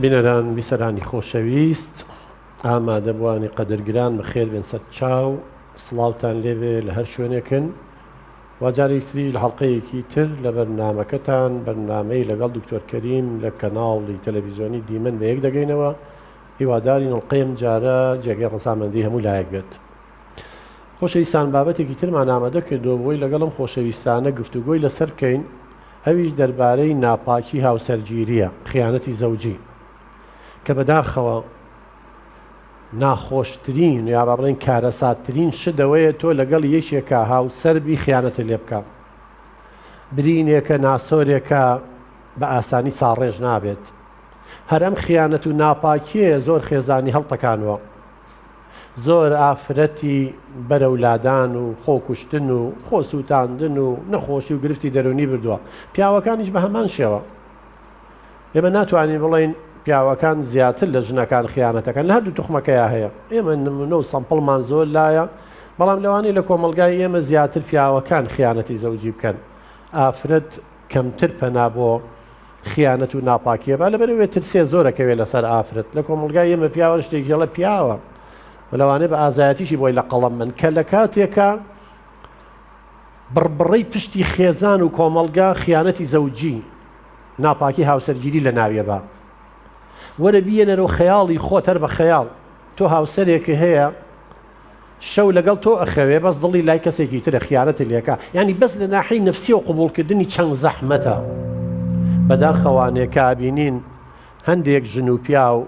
بینەران بیسەرانی خۆشەویست ئامادەبووانی قەدرگران بەخێر بێن سەر چاو سڵاوتان لێبێ لە هەر شوێنێکن وا جارێکی تریش لە حەڵقەیەکی تر لە بەرنامەکەتان بەرنامەی لەگەڵ دکتۆر کەریم لە کەناڵی تەلەڤیزیۆنی دیمەن بە یەک دەگەینەوە هیوادارین ئەڵقەی ئەم جارە جێگەی ڕەزامەندی هەموو لایەک بێت. خۆشەویستان بابەتێکی ترمان ئامادە کردووە بۆی لەگەڵ ئەم خۆشەویستانە گفتوگۆی لەسەر بکەین ئەویش دەربارەی ناپاکی هاوسەرگیریە خیانەتی زەوجی کە بەداخەوە ناخۆشترین یا با بڵێین کارەساتترین شت ئەوەیە تۆ لەگەڵ یەکێکا هاوسەر بی خیانەتت لێ بکا. برینێکە ناسۆرێکە بە ئاسانی ساڕێژ نابێت. هەر ئەم خیانەت و ناپاکیەیە زۆر خێزانی هەڵتەکانوە. زۆر ئافرەتی بەرەو لادان و خۆکوشتن و خۆسووتاندن و نەخۆشی و گرفتی دەروونی بردووە. پیاوەکانیش بە هەمان شێوە. ئێمە ناتوانین بڵێین پیاوەکان زیاتر لە ژنەکان خیانەتەکەن لە هەردوو توخمەکەیا هەیە ئێمە نمونە و سەمپڵمان زۆر لایە بەڵام لەوانەیە لە کۆمەڵگای ئێمە زیاتر پیاوەکان خیانەتی زەوجی بکەن ئافرەت کەمتر پەنا بۆ خیانەت و ناپاکیە با لەبەرەوەی ترسێ زۆرەکەوێ لەسەر ئافرەت لە کۆمەڵگای ئێمە پیاوە شتێکی هەڵە پیاوە و لەوانەیە بە ئازایەتیشی بۆی لە قەڵەم من کە لە کاتێکە بڕبڕەی پشتی خێزان و کۆمەڵگا خیانەتی زەوجی ناپاکی هاوسەرگیری لە ناویە با وەرە بیەنەرەوە خەیاڵی خۆت هەر بە خەیاڵ تۆ هاوسەرێک هەیە شەو لەگەڵ تۆ ئەخەوێ بەس دڵی لای کەسێکی ترە خیانەت لێکا یانی بەس لە ناحەی نفسیەوە قبوڵکردنی چەند زەحمەتە بەداخەوانێ کە ئەبینین هەندێک ژن و پیاو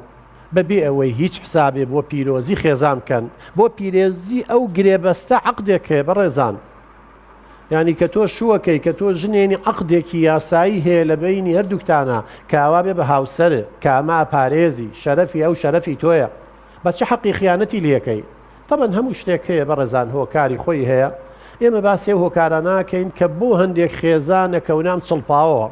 بەبێ ئەوەی هیچ حسابێ بۆ پیرۆزی خێزان بکەن بۆ پیرێزی ئەو گرێبەستە عەقدێک هەیە بەڕێزان یانی کە تۆ شووەکەی کە تۆ ژنێنی عەقدێکی یاسایی هەیە لە بەینی هەردووکتانا کە ئەوا بێ بە هاوسەر کە ئەمە ئەپارێزی شەرەفی ئەو شەرەفی تۆیە بە چ حەقی خیانەتی لێکەی تەبەن هەموو شتێک هەیە بەڕێزان هۆکاری خۆی هەیە ئێمە باسی ئەو هۆکارە ناکەین کە بۆ هەندێک خێزانە کەونام چڵپاوەوە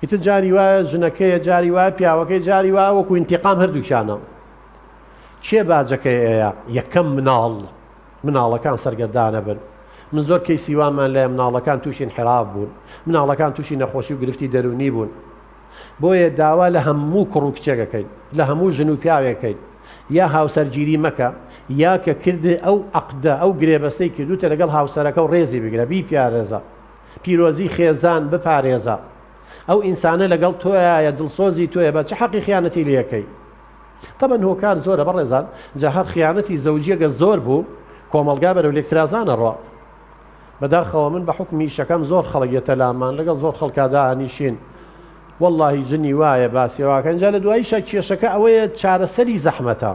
ئیتر جاری وایە ژنەکەیە جاری وایە پیاوەکەی جاری وایە وەکو ئینتیقام هەردووکیانە کێ باجەکەی ئەیە یەکەم مناڵ مناڵەکان سەرگەردانە بن من زۆر کەیسی وامان لایە مناڵەکان تووشی انحراف بوون مناڵەکان تووشی نەخۆشی و گرفتی دەروونی بوون بۆیە داوا لە هەموو کوڕ و کچێکەکەین لە هەموو ژن و پیاوێکەکەین یا هاوسەرگیری مەکە یا کە کرد ئەو عقدە ئەو گرێبەستەی کردوتە لەگەڵ هاوسەرەکە و ڕێزی بگرە بیپارێزە پیرۆزی خێزان بپارێزە ئەو ئینسانە لەگەڵ تۆیە دڵسۆزی تۆیە بە چ حەقی خیانەتی لەکەی تەبەن هۆکار زۆرە بەڕێزان جا هەر خیانەتی زەوجیە گەر زۆر بوو کۆمەڵگا بەرەو لێکترازان ئەڕوا بەداخەوە من بە حوکمی ئیشەکەم زۆر خەڵک یەتە لامان لەگەڵ زۆر خەڵکا دانیشین واللهی ژنی وایە باسی واکەن جا لە دواییشا کێشەکە ئەوەیە چارەسەری زەحمەتە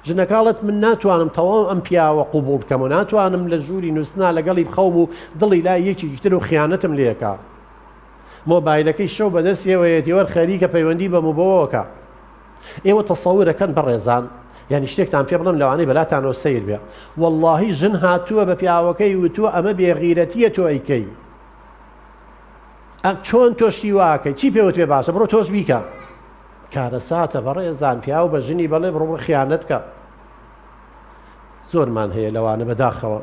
ژنەکاڵت من ناتوانم تەواو ئەم پیاوە قوبوڵ بکەم و ناتوانم لە ژووری نووسنا لەگەڵی بخەوم و دڵی لای یەکێکی تر و خیانەتم لێکا مۆبایلەکەی شەو بەدەستیەوەیەتی وەر خەریکە پەیوەندی بە موبەوەکە ئێوە تەسەورەکەن بەڕێزان یعنی شتێکتان پێ بڵێم لەوانەیە بەلاتانەوە سەیر بێ واللهی ژن هاتووە بە پیاوەکەی وتووە ئەمە بێغیرەتیە تۆ ئەیکەی ئەم چۆن تۆ شتی واکەی چی پێوت پێ باشە بڕۆ تۆش بیکە کارەساتە بەڕێزان پیاو بە ژنی بەڵێ بڕۆ بڕۆ خیانەت بکە زۆرمان هەیە لەوانە بەداخەوە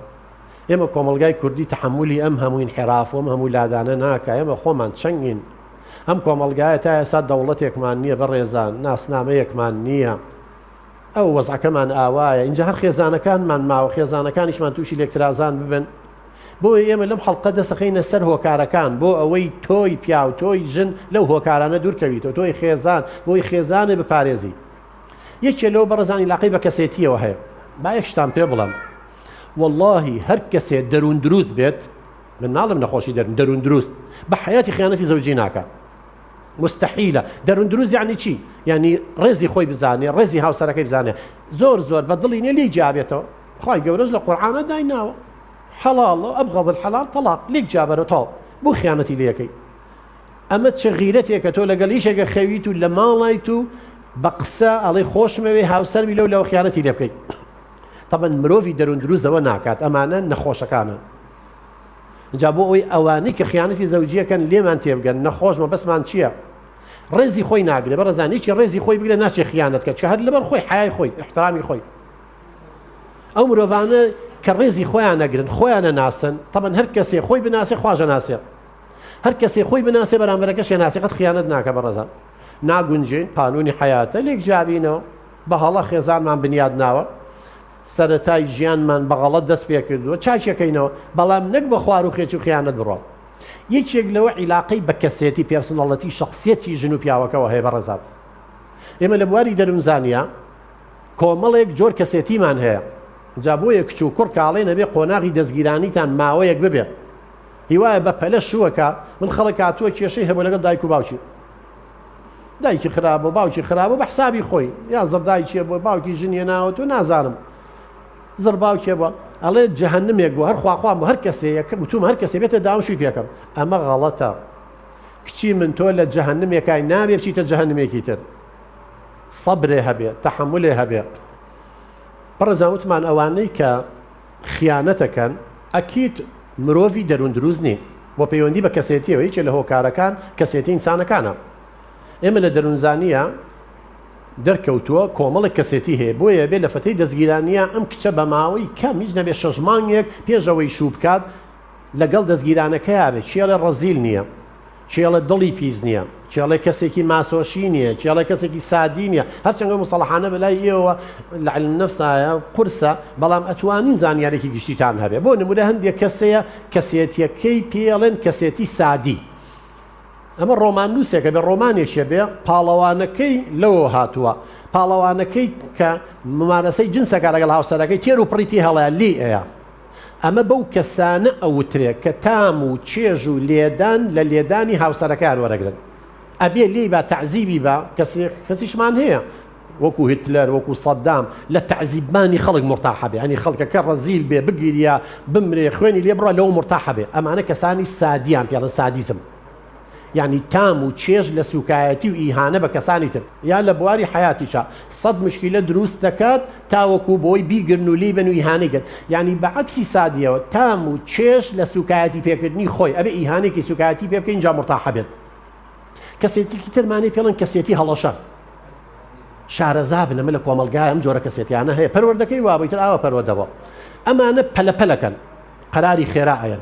ئێمە کۆمەڵگای کوردی تەحەمولی ئەم هەموو ئینحیراف و ئەم هەموو لادانە ناکا ئێمە خۆمان چەنگین ئەم کۆمەڵگایە تا ئێستا دەوڵەتێکمان نییە بەڕێزان ناسنامەیەکمان نییە ئەو وەزعەکەمان ئاوایە اینجا هەر خێزانەکانمان ماوە خێزانەکانیشمان تووشی لێکترازان ببن بۆیە ئێمە لەم حەڵقە دەسەخینە سەر هۆکارەکان بۆ ئەوەی تۆی پیاو تۆی ژن لەو هۆکارانە دوورکەویتەوە تۆی خێزان بۆی خێزانێ بپارێزی یەکێ لەو بەڕێزانی لاقەی بە کەسێتیەوە هەیە با یەک شتان پێ بڵێم واللهی هەر کەسێ دەروون دروست بێت من ناڵم نەخۆشی دەرون دەروون دروست بە حیاتی خیانەتی زەوجی ناکە مستحیلە دەروون دروست یعنی چی یعنی ڕێزی خۆی بزانێ ڕێزی هاوسەرەکەی بزانێ زۆر زۆر بە دڵی نیە لێی جیابێتەوە خوای گەورەش لە قورعانە دایناوە حەڵاڵ أبغض الحلال طلاق لێک جیابەرە تاو بۆ خیانەتی لەکەی ئەمە چ غیرەتێکە تۆ لەگەڵ یشێکە خەویت و لە ماڵایت و بە قسە ئەڵێ خۆشمەوێ هاوسەرمی لەو لەوە خیانەتی لێ بکەیت تەبەن مرۆڤی دەروون دروست لەوە ناکات ئەمانە نەخۆشەکانن جا بۆ ئەوەی ئەوانەی کە خیانەتی زەوجیەکەن لێمان تێبگەن نەخۆش مەبەستمان چییە؟ ڕێزی خۆی ناگرێ بەڕێزان یەکی ڕێزی خۆی بگرە ناچێ خیانەت کە چکە هەر لەبەر خۆی حیای خۆی احترامی خۆی ئەو مرۆڤانە کە ڕێزی خۆیان نەگرن خۆیانە ناسن تەبەن هەر کەسێ خۆی بناسێ خواژە ناسێ هەر کەسێ خۆی بناسێ بەرامبەرەکەشێ ناسێ قەت خیانەت ناکە بەڕێزان. ناگونجێین، قانوونی حەیاتە، لێک جیابینەوە. بە هەڵە خێزانمان بنیاد ناوە. سەرەتای ژیانمان بە غەڵەت دەست پێ کردووە، چاکیەکەینەوە، بەڵام نەک بە خوار و خێچ و خیانەت بڕۆ. یەکێک لەوە عیلاقەی بە کەسێتی، personality، شەخسیەتی ژن و پیاوەکەوە هەیە بەڕێزان. ئێمە لە بواری دەروونزانیا کۆمەڵێک جۆر کەسێتیمان هەیە. جا بۆیە کچ و کوڕ کاڵێن ئەبێ قۆناغی دەستگیرانیتان ماوەیەک ببێ. هیوایە بە پەلە شووەکە، من خەڵک هاتووە کێشەی هەبووە لەگەڵ دایک و باوکی. دایکی خراپە باوکی خراپە بە حسابی خۆی یا زڕ دایکیە بۆ باوکی ژن هێناوە تۆ نازانم زڕ باوکێ بووە ئەڵێ جەهەنمێک بوو هەر خواخوام بۆ هەر کەسێ یەکەم وتوم هەر کەسێ بێتە داوم شووی پێکەم ئەمە غەڵەتە کچی من تۆ لە جەهەنمێکای نابێ بچیتە جەهەنمێکی تر سەبرێ هەبێ تەحەمولێ هەبێ بەڕێزان وتمان ئەوانەی کە خیانەتەکەن ئەکید مرۆڤی دەروون دروست نین بۆ پەیوەندی بە کەسێتیەوە یەکێ لە هۆکارەکان کەسێتی ئینسانەکانە ئێمە لە دەروونزانیە دەرکەوتووە کۆمەڵێک کەسێتی هەیە بۆیە بێ لە فەتەی دەستگیرانیە ئەم کچە بە ماوەی کەم هیچ نەبێ شەش مانگێک پێش ئەوەی شوو بکات لەگەڵ دەستگیرانەکەیا بێ کێڵێ ڕەزیل نییە کێڵێ دڵی پیس نییە کێڵێ کەسێکی ماسۆشی نییە کێڵێ کەسێکی سادی نییە هەرچەند ئەو مستەڵەحانە بەلای ئێوە لە علم نفسایە قورسە بەڵام ئەتوانین زانیارێکی گشتیتان هەبێ بۆ نمونە هەندێک کەسەیە کەسێتیەکەی پێڵێن کەسێتی سادی ئەمە ڕۆماننووسێکە بێ ڕۆمانێکێ بێ پاڵەوانەکەی لەوە هاتووە پاڵەوانەکەی کە ممارەسەی جنسەکە لەگەڵ هاوسەرەکەی تێر و پڕی تێ هەڵەیە لێی ئەیە ئەمە بەو کەسانە ئەوترێ کە تام و چێژ و لێدان لە لێدانی هاوسەرەکەیان وەرەگرن. ئەبێ لێی با تەعزیبی با، کەسێ کەسیشمان هەیە وەکو هیتلەر وەکو سەدام لە تەعزیبانی خەڵک مورتاحە بێ، یانی خەڵکەکە ڕەزیل بێ بگیریا بمرێ خوێنی لێ بڕوا لەوە مورتاحە بێ، ئەمانە کەسانی سادیان پێ ئەڵێن سادیزم. یانی تام و چێژ لە سوکایەتی و ئیهانە بە کەسانی تر یا لە بواری حەیاتیشا سەد مشکیلە دروست دەکات تاوەکو بۆی بیگرن و لێی بەن و ئیهانەی کەن یانی بە عەکسی سادیەوە تام و چێژ لە سوکایەتی پێکردنی خۆی ئەبێ ئیهانێکی سوکایەتی پێ بکەین جا مورتاحە بێت کەسێتیکی ترمانەی پێڵن کەسێتی هەڵەشە شارەزا بن ئەمە لە کۆمەڵگای ئەم جۆرە کەسێتیانە هەیە پەروەردەکەی وابوو ئیتر ئاوا پەروەردە بووە ئەمانە پەلە پەلەکەن قەراری خێرا ئەیەن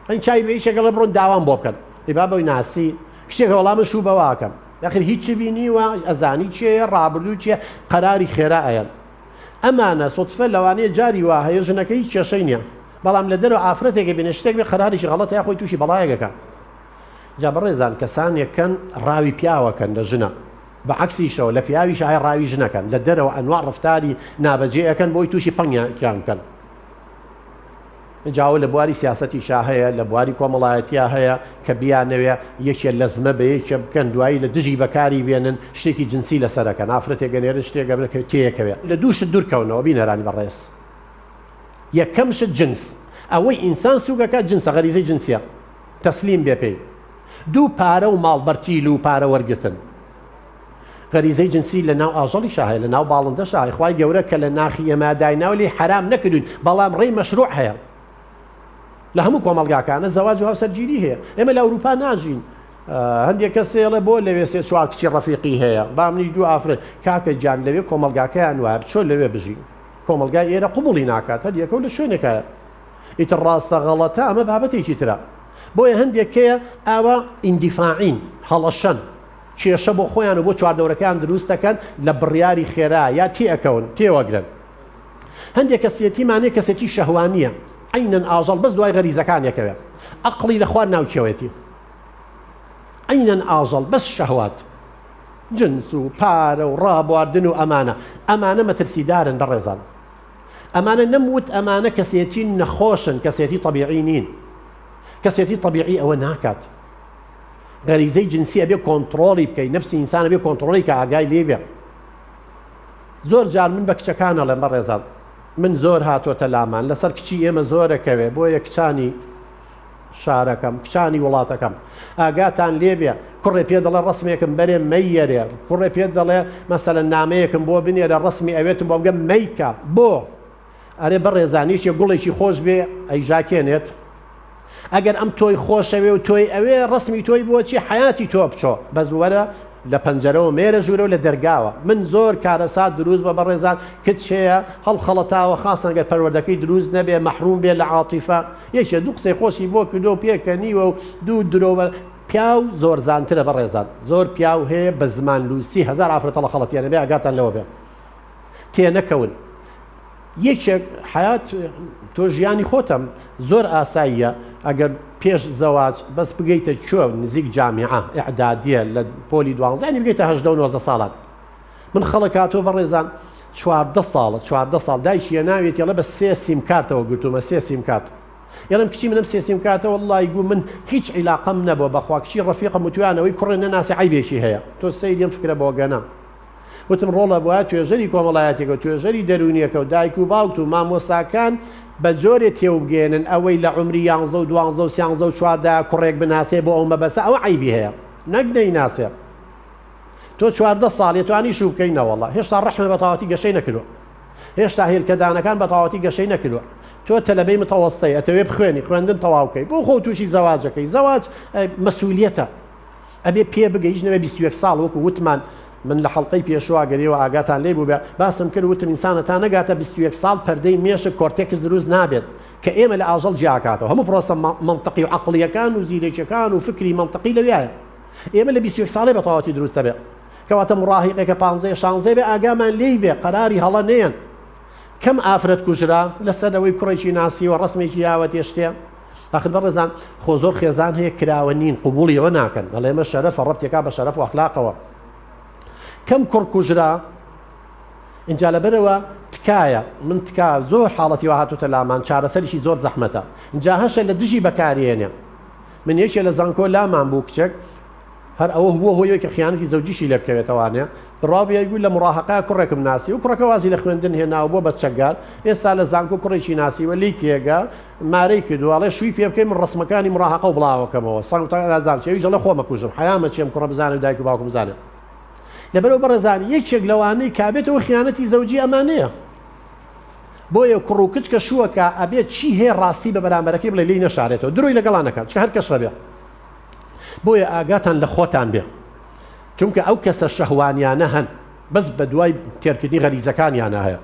ئەی چای بە یەکێک ئەڵێ بڕۆن داوام بۆ بکەن ئەی بابە ناسی کچێکە وەڵا من شوو بەواکەم ئەخر هیچ بینیوە ئەزانی کێیە ڕابردوو چیە قەراری خێرا ئەیەن ئەمانە سوتفە لەوانەیە جاری وا هەیە ژنەکە هیچ کێشەی نییە بەڵام لە دەرەوە ئافرەتێکە بینێ شتێک بێ قەرارێکی غەڵەتە یا خۆی تووشی بەڵایەکەکە جا بەڕێزان کەسانێکەن ڕاوی پیاوەکەن لە ژنە بە عەکسیشەوە لە پیاویش ئایا ڕاوی ژنەکەن لە دەرەوە ئەنوا ڕفتاری نابەجێ ئەکەن بۆی تووشی پەنگیان بکەن جا ئەوە لە بواری سیاسەتیشا هەیە، لە بواری کۆمەڵایەتیا هەیە کە بیانەوێ یەکێ لەزمە بە یەکێ بکەن دوایی لە دژی بەکاری بێنن شتێکی جنسی لەسەر ئەکەن ئافرەتێک ئەنێرن شتێک ئەبن کە تێیەکەوێ. لە دوو شت دوور کەونەوە بینەرانی بەڕێز یەکەم شت جنس ئەوەی ئینسان سووک ئەکات جنسە غەریزەی جنسیە تەسلیم بێ پێی دوو پارە و ماڵ بەرتیل و پارە وەرگرتن. غەریزەی جنسی لە ناو ئاژەڵیشا هەیە لە ناو باڵندەشا هەیە خوای گەورە کە لە ناخی ئێمە دایناوە لێی حەرام نەکردوین بەڵام ڕێی مەشروع هەیە لە هەموو کۆمەڵگاکانە زەواج و هاوسەرگیری هەیە ئێمە لە ئەوروپا ناژین هەندێک کەس ئێڵێ بۆ لەوێ سێ چوار کچی ڕەفیقی هەیە با منیش دوو ئافرەت کاکە گیان لەوێ کۆمەڵگاکەیان وایە بچۆ لەوێ بژین کۆمەڵگای ئێرە قبوڵی ناکات هەر یەکەو لە شوێنێکایە ئیتر ڕاستە غەڵەتە ئەمە بابەتێکی ترە بۆیە هەندێک کەیە ئاوا ئیندیفاعین هەڵەشەن کێشە بۆ خۆیان و بۆ چواردەورەکەیان دروست دەکەن لە بڕیاری خێرا یا تێئەکەون تێوەگرن. هەندێک کەسێتیمان هەیە کەسێتی شەهوانییە عەینەن ئاژەڵ بەس دوای غەریزەکان یەکەوێ ئەقڵی لە خوار ناوکێوێتی عەینەن ئاژەڵ بەس شەهوات جنس و پارە و ڕابواردن و ئەمانە ئەمانە مەترسیدارن بەڕێزان ئەمانە نەموت ئەمانە کەسێتی نەخۆشن کەسێتی طبیعی نین کەسێتی طبیعی ئەوە ناکات غەریزەی جنسی ئەبێ کۆنتڕۆڵی بکەی نەفسی ئینسان ئەبێ کۆنتڕۆڵی کە ئاگای لێ بێ زۆر جار من بە کچەکان ئەڵێم بەڕێزان من زۆر هاتۆتە لامان لەسەر کچی ئێمە زۆرەکەوێ بۆیە کچانی شارەکەم کچانی وڵاتەکەم ئاگاتان لێبێ کوڕێ پێ دەڵێ ڕسمێکم بەرێ مەیەرێ کوڕێ پێ دەڵێ مەسەلەن نامەیەکم بۆ بنێرە ڕسمی ئەوێتم بۆ بگەم مەیکە بۆ ئەرێ بەڕێزان یەکێ گوڵێکی خۆش بێ ئەیژاکێنێت ئەگەر ئەم تۆی خۆشەوێ و تۆی ئەوێ ڕسمی تۆی بۆچی حیاتی تۆ بچۆ بەس وەرە لە پەنجەرەوە مێرە ژوورە و لە دەرگاوە من زۆر کارەسات دروست بە بەڕێزان کچ هەیە هەڵخەڵەتاوە خاصەن گەر پەروەردەکەی دروست نەبێ مەحروم بێ لە عاتیفە یەکێ دوو قسەی خۆشی بۆ کردو و پێکەنیوە و دوو درۆ. پیاو زۆرزانترە بەڕێزان، زۆر پیاو هەیە بە زمان لووسی هەزار ئافرەت هەڵەخەڵەتیان ئەبێ ئاگاتان لەوە بێ. تێنەکەون. یەکێک حەیات تۆ ژیانی خۆتە زۆر ئاساییە ئەگەر پێش زەواج بەس بگەیتە کوێ نزیک جامیعە ئیعدادیە لە پۆلی دوانزە یانی بگەیتە هەژدە و نۆزدە ساڵان من خەڵک هاتووە بەڕێزان 14 ساڵە 14 ساڵ دایکی ناوێتی ئەڵێ بە سێ سیم کارتەوە گرتوومە سێ سیم کارت ئێڵم کچی منم سێ سیم کارتە وەڵڵای گوو من هیچ عیلاقەم نەبووە بەخوا کچی ڕەفیقم وتویانەوەی کوڕێ نەناسی عەیبێکی هەیە تۆ سەیری ئەم فکرە بۆگەنە وتم ڕۆڵە بوایە توێژەری کۆمەڵایەتیەکە و توێژەری دەروونیەکە و دایک و باوکت و مامۆستاکان بە جۆرێ تێوبگەیەنن ئەوەی لە عومری یانزە و دوانزە و سیانزە و چواردە کوڕێک بناسێ بۆ ئەو مەبەستە ئەوە عەیبی هەیە نەک نەیناسێ تۆ 14 ساڵ ئەتوانی شوو بکەی نەوەڵا هێشتا ڕەحمە بە تەواوەتی گەشەی نەکردووە هێشتا هێلکەدانەکان بە تەواوەتی گەشەی نەکردووە تۆ تەلەبەی متەوەستەی ئەتەوێ بخوێنی خوێندن تەواوکەی بۆ خۆ تووشی زەواجەکەی زەواج مەسولیەتە ئەبێ پێ بگەی هیچ نەبێ 21 ساڵ وەکو وتمان من لە حەڵقەی پێشووا گەر ئێوە ئاگاتان لێی بووبێ باسم کرد وتم ئینسانە تا نەگاتە 21 ساڵ پەردەی مێشک cortex دروست نابێت کە ئێمە لە ئاژەڵ جیاکاتەوە هەموو پرۆسە مەنتقی و عەقڵیەکان و زیرەکیەکان و فکری مەنتقی لەویایە ئێمە لە 21 ساڵێ بە تەواوەتی دروستە بێ کەواتە مڕاهیقێکە پانزەیە شانزەیە بێ ئاگامان لێی بێ قەراری هەڵە نەیەن کەم ئافرەت کوژرا لەسەر ئەوەی کوڕێکی ناسیوە ڕەسمێکی یاوەتێ شتێ ئاخر بەڕێزان خۆ زۆر خێزان هەیە کراوە نین قبوڵی ئەوە ناکەن ئەڵێ ئێمە شەرەفە ڕەبتێکا بە شەرەف و ئەخلاقەوە کەم کوڕ کوژرا اینجا لەبەرەوە تکایە من تکا زۆر حاڵەتی وا هاتوتە لامان چارەسەریشی زۆر زەحمەتە اینجا هەشە لە دژی بەکارێنێ من یەکێ لە زانکۆ لامان بوو کچێک هەر ئەوە بووە هۆی ئەوەی کە خیانەتی زەوجیشی لێ بکەوێتەوانێ بڕوا بێ گوو لە مڕاهەقا کوڕێکم ناسی و کوڕەکە وازی لە خوێندن هێنا و بۆ بە چەکگار ئێستا لە زانکۆ کوڕێکی ناسیوە لێی تێگا مارەی کردووە ئەڵێ شووی پێ بکەی من ڕەسمەکانی مڕاهەقە و بڵاوەکەمەوە سەنگ تا نازانم چی ئەویش ئەڵێ خۆم ئەکوژم حەیامە چێم کوڕە بزانێ و دایک و باوکم بزانێ لەبەرەوە بەڕێزان یەکێک لەوانەی کابێتەوە خیانەتی زەوجی ئەمانەیە بۆیە کوڕ و کچ کە شووەکە ئەبێت چی هەیە ڕاستی بە بەرامبەرەکەی بڵێ لێی نەشارێتەوە درۆی لەگەڵا نەکات چکە هەر کەس هەبێ بۆیە ئاگاتان لە خۆتان بێ چونکە ئەو کەسە شەهوانیانە هەن بەس بە دوای تێرکردنی غەریزەکانیانە هەیە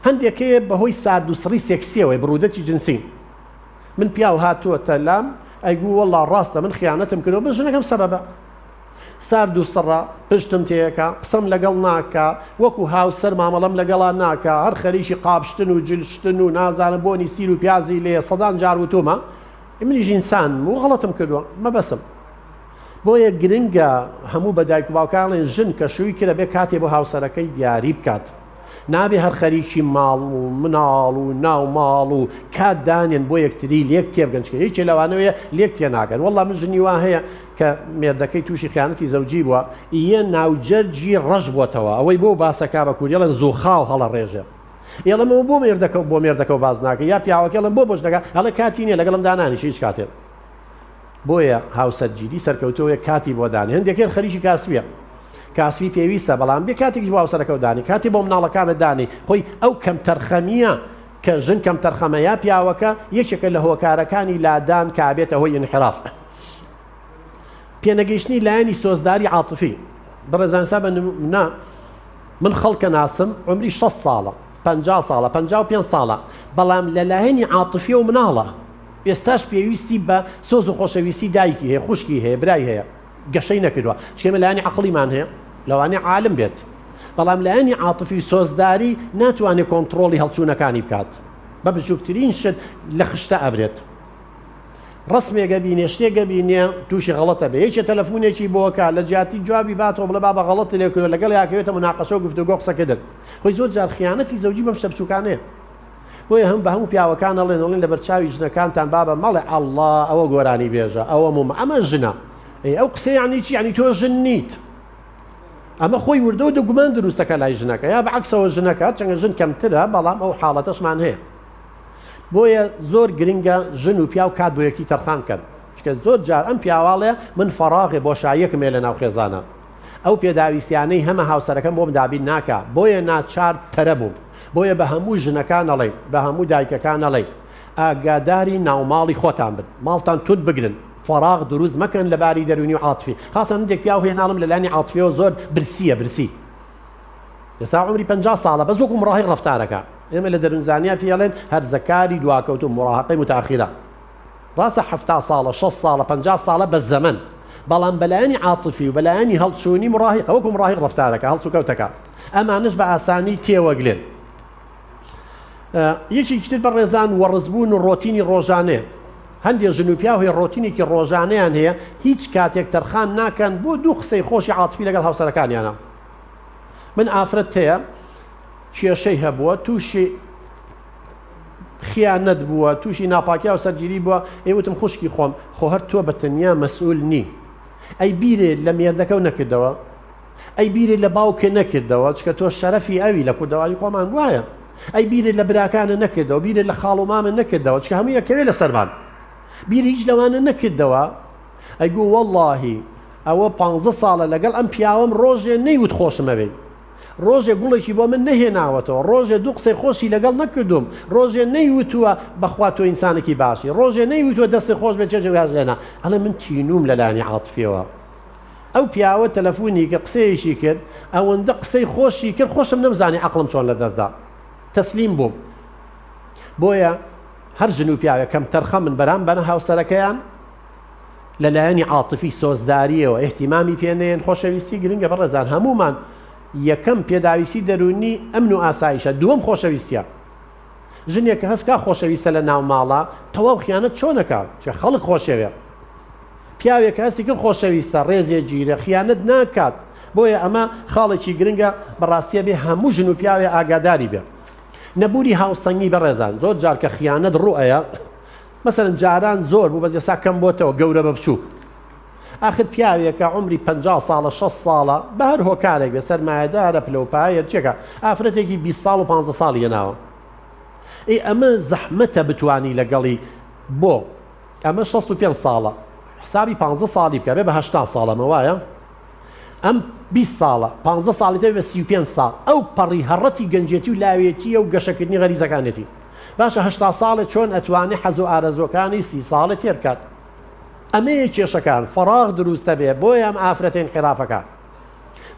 هەندێک هەیە بەهۆی سارد و سڕی سێکسیەوەی بڕودەتی جنسی من پیاو هاتووەتە لام ئەیگو وەڵا ڕاستە من خیانەتم کردووە بەس ژنەکەم سەبەبە سارد و سڕە پشتم تێکا قسەم لەگەڵ ناکا وەکو هاوسەر مامەڵەم لەگەڵا ناکا هەر خەریکی قاپشتن و جلشتن و نازانم بۆنی سیر و پیازی لێ سەدان جار وتومە منیش ئینسانم و غەڵەتم کردووە مەبەسم بۆیە گرنگە هەموو بە دایک و باوکان ڵێن ژن کە شووی کرد ئەبێ کاتێ بۆ هاوسەرەکەی دیاری بکات نابێ هەر خەریکی ماڵ و مناڵ و ناو ماڵ و کات دانێن بۆ یەکتری لێک تێبگەن چکە یەکێ لەوانەوەیە لێک تێناگەن وەڵا من ژنی وا هەیە کە مێردەکەی تووشی خیانەتی زەوجی بووە یە ناوجەرگی ڕەش بۆتەوە ئەوەی بۆ باسەکە بە کوردی ئەڵێن زووخاو هەڵە ڕێژێ ئێڵم ئەوە بۆ مێردەکە بۆ مێردەکەو باس ناکەی یا پیاوەکە ئەڵێم بۆ بۆش دەکا ئەڵێ کاتی نییە لەگەڵم دانانیشە هیچ کاتێ بۆیە هاوسەرگیری سەرکەوتووە کاتی بۆ دانێ هەندێکیان خەریکی کاسبیە کاسبی پێویستە بەڵام بێ کاتێکیش بۆ هاوسەرەکەو دانی کاتی بۆ مناڵەکانت دانی خۆی ئەو کەمتەرخەمیە کە ژن کەمتەرخەمە یا پیاوەکە یەکێکە لە هۆکارەکانی لادان کە ئەبێتە هۆی ئینحراف پێنەگەیشتنی لایەنی سۆزداری عاتفی بەڕێزان سا بە نمونە من خەڵکە ناسم عمری 60 ساڵە 50 ساڵە 55 ساڵە بەڵام لە لایەنی عاتفیەوە مناڵە ئێستاش پێویستی بە سۆز و خۆشەویستی دایکی هەیە خوشکی هەیە برای هەیە گەشەی نەکردووە چونکە ئێمە لایەنی عەقڵیمان هەیە لەوانەیە عالم بێت بەڵام لایەنی عاتفی و سۆزداری ناتوانێت کۆنتڕۆڵی هەڵچوونەکانی بکات بە بچووکترین شت لە خشتە ئەبرێت ڕسمێک ئەبینێ شتێک ئەبینێ تووشی غەڵەتە بێ یەکێ تەلەفونێکی بۆکە لە جیاتی جوابی باتەوە بڵێ بابە غەڵەت لێ کردووە لەگەڵ یاکەوێتە مناقەشە و گفتوگۆ قسەکردن خۆی زۆر جار خیانەتی زەوجی بەم شتە بچووکانەیە بۆیە هەم بە هەموو پیاوەکان ئەڵێن ئەڵێن لەبەر چاوی ژنەکانتان بابە مەڵێ ئەڵڵا ئەوە گۆرانی بێژە ئەوە موم ئەمە ژنە ئەی ئەو قسەی یعنی چی یعنی تۆ ژن نیت ئەمە خۆی وردە و دەگومان دروستەکە لای ژنەکە یا بەعکسەوە ژنەکە چەنگە ژن کەمترە بەڵام ئەو حاڵەتەشمان هەیە بۆیە زۆر گرنگە ژن و پیاو کات بۆ یەکتی تەرخان کەن چکە زۆر جار ئەم پیاواڵێ من فەراغێ بۆشاییەکم هەیە لە ناو خێزانە ئەو پێداویستیانەی هەمە هاوسەرەکەم بۆم دابین ناکا بۆیە ناچار تەرە بووم بۆیە بە هەموو ژنەکان ئەڵێین بە هەموو دایکەکان ئەڵێین ئاگاداری ناوماڵی خۆتان بن ماڵتان توند بگرن فەراغ دروست مەکەن لە باری دەروونی و عاتفی خاصە هەندێک پیاو هەیە ناڵم لە لایەنی عاتفیەوە زۆر برسیە برسی ئێستا عمری 50 ساڵە بەس وەکو مراهق ڕەفتارەکە ئێمە لە دەروونزانیا پێڵێن هەرزەکاری دواکەوتو مراهقەی متاخیرە ڕاستە 70 ساڵە 60 ساڵە 50 ساڵە بە زەمەن. بەڵام بەلایەنی عاتفی و بەلایەنی هەڵچوونی مڕاهیقە وەکو مڕاهیق ڕەفتارەکە هەڵسوکەوتەکە ئەمانەش بە ئاسانی تێوەگلێن. یەکێکی تر بەڕێزان وەڕزبوون و ڕۆتینی ڕۆژانەیە. هەندێک ژن و پیاو هەیە ڕۆتینێکی ڕۆژانەیان هەیە هیچ کاتێک تەرخان ناکەن بۆ دوو قسەی خۆشی عاتفی لەگەڵ هاوسەرەکانیانە. من ئافرەت هەیە کێشەی هەبووە تووشی خیانەت بووە تووشی ناپاکی هاوسەرگیری بووە ئەی وتم خوشکی خۆم خۆ هەر تۆ بە تەنیا مەسئول نی ئەی بیرێ لە مێردەکەو نەکردەوە ئەی بیرت لە باوکت نەکردەوە چکە تۆ شەرەفی ئەوی لە کوردەواری خۆمان وایە ئەی بیرت لە براکانە نەکردەوە بیرت لە خاڵ و مامە نەکردەوە چکە هەموو یەکەوێ لە سەرمان بیری هیچ لەوانە نەکردەوە ئەیگو وەڵاهی ئەوە پ ساڵە لەگەڵ ئەم پیاوەم ڕۆژێ نەیوت خۆشمەوێی ڕۆژێ گوڵێکی بۆ من نەهێناوەتەوە ڕۆژێ دوو قسەی خۆشی لەگەڵ نەکردوم ڕۆژێ نەیوتووە بەخوا تۆ ئینسانێکی باشی ڕۆژێ نەیوتووە دەستی خۆش بێ چێژێ لێنا ئەڵێ من تینوم لەلانی عاتفیەوە ئەو پیاوە تەلەفونی کرد قسەیەکی کرد ئەوەندە قسەی خۆشی کرد خۆشم نەمزانی عەقڵم چۆن لەدەستدا تەسلیم بووم بۆیە هەر ژن و پیاوێک کەم تەرخەمن بەرامبەر هاوسەرەکەیان لەلایەنی عاتفی سۆزداریەوە احتیمامی پێنێن خۆشەویستی گرنگە بەڕێزان هەمومان یەکەم پێداویستی دەرونی ئەمن و ئاسایشە دووەم خۆشەویستیە ژنێک کە هەست کا خۆشەویستە لە ناو ماڵە تەواو خیانەت چۆنەکە چە خەڵک خۆشەوێ پیاوێک کە هەستی کرد خۆشەویستە ڕێزێ گیرە خیانەت ناکات بۆیە ئەمە خاڵێکی گرنگە بەڕاستیە بێ هەموو ژن و پیاوێ ئاگاداری بێ نەبوونی هاوسەنگی بەڕێزان زۆر جار کە خیانەت ڕوئەیە مەسەلەن جاران زۆر بوو بەس ئێستا کەم بۆتەوە گەورە بە بچووک ئاخر پیاوێکە عمری 50 ساڵە 60 ساڵە بە هەر هۆکارێک بێ سەرمایەدارە پلە و پایە چێکە ئافرەتێکی 20 ساڵ و 15 ساڵی هێناوە ئەی ئەمە زەحمەتە بتانی لەگەڵی بۆ ئەمە 65 ساڵە حسابی 15 ساڵی بکە بێ بە 80 ساڵ ئەمە وایە ئەم 20 ساڵە 15 ساڵی تر بە 35 ساڵ ئەو پەڕی هەڕەتی گەنجێتی و لاوێتیە و گەشەکردنی غەریزەکانێتی باشە 80 ساڵێ چۆن ئەتوانێ حەز و ئارەزوەکانی سی ساڵێ تێر بکات ئەمەیە کێشەکان فەراغ دروستە بێ بۆیە ئەم ئافرەتە ئینحیرافەکە